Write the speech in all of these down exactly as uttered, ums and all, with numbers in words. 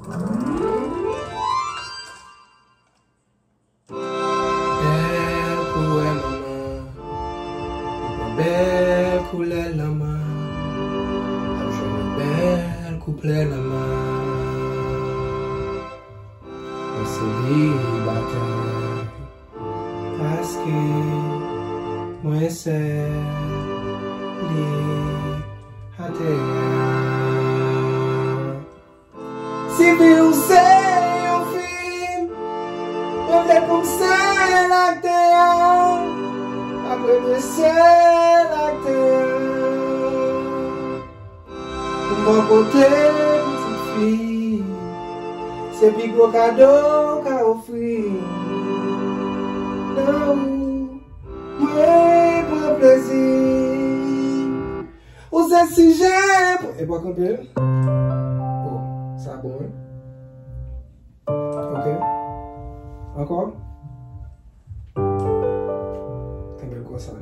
Bèl koulè manman, li pran bèl koulè lanmò, ap jwenn yon bèl kouplè lanmò. Mwen selibatè, paske mwen sèlibatè. Si vi w se yon fim, mwen vle pou m sèl aktè a, pa premye sèl aktè. Pou m pa pote pitit fi, se pi gwo kado w ka ofri. Nan ou, mwen pran plezi. Ou se sijè pou... E pa kanpe? Oh, sa bon, wi. Ok. Ankò? Kanpe l konsa.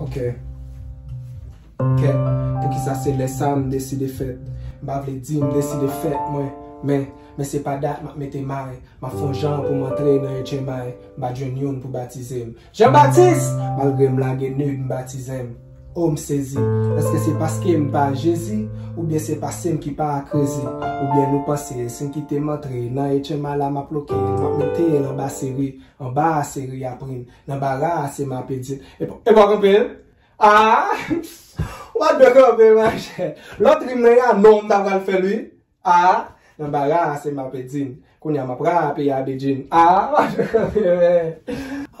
Ok. Kèt, poukisa se lè sa m deside fèt? M pa vle di m deside fèt, mwen. Men, men se pa dat m ap mete may. M ap fè yon jan pou m antre nan H M I, m pa t jwenn youn pou batize m. Jean Baptiste! Malgre m lage nud, m batize m. O, m sezi. Èske se paske m pa Jezi? Oubyen se pase m ki pa krezi? Oubyen nou panse si n kite m antre nan H M I la, m ap loke, m ap mete l anba seri, anba a seri a prim, nan bara a se m ap edin. E pa, e pa kanpe l? Ah! Ou pa dwe kanpe, machè. Lòt rim nan ya, non, m ta pral fè l, wi. A, nan bara a se m ap edin. Kounye a m ap rape a Bedjine. A,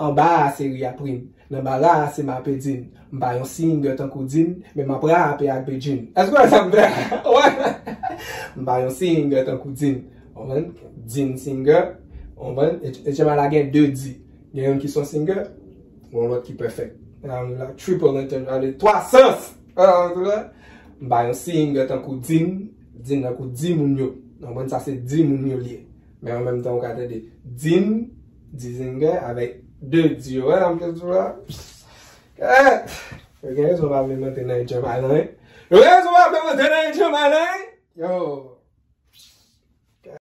anba a seri a prim. Nan bara a se m ap edin. M pa yon singer tankou Din, men m ap rape ak Bedjine. Èske w wè sa m fè? Wè. M pa yon singer tankou Din. Konprann? Din singer. Konprann? E, e H M I la gen de Di. Gen youn ki son singer, yon lòt ki perfect. Triple inter-, ale, twa sans! M pa yon singer tankou Din, Din tankou Di moun yo. Konprann, sa se Di moun yo li ye. Men an menm tan, ou ka tande Din, Di singer avèk de Di yo. Wè, m te di w la. Kèt! Yo gen rezon pa vle monte nan H M I lan, wi. Yo gen rezon pa vle monte nan H M I lan, wi. Yo!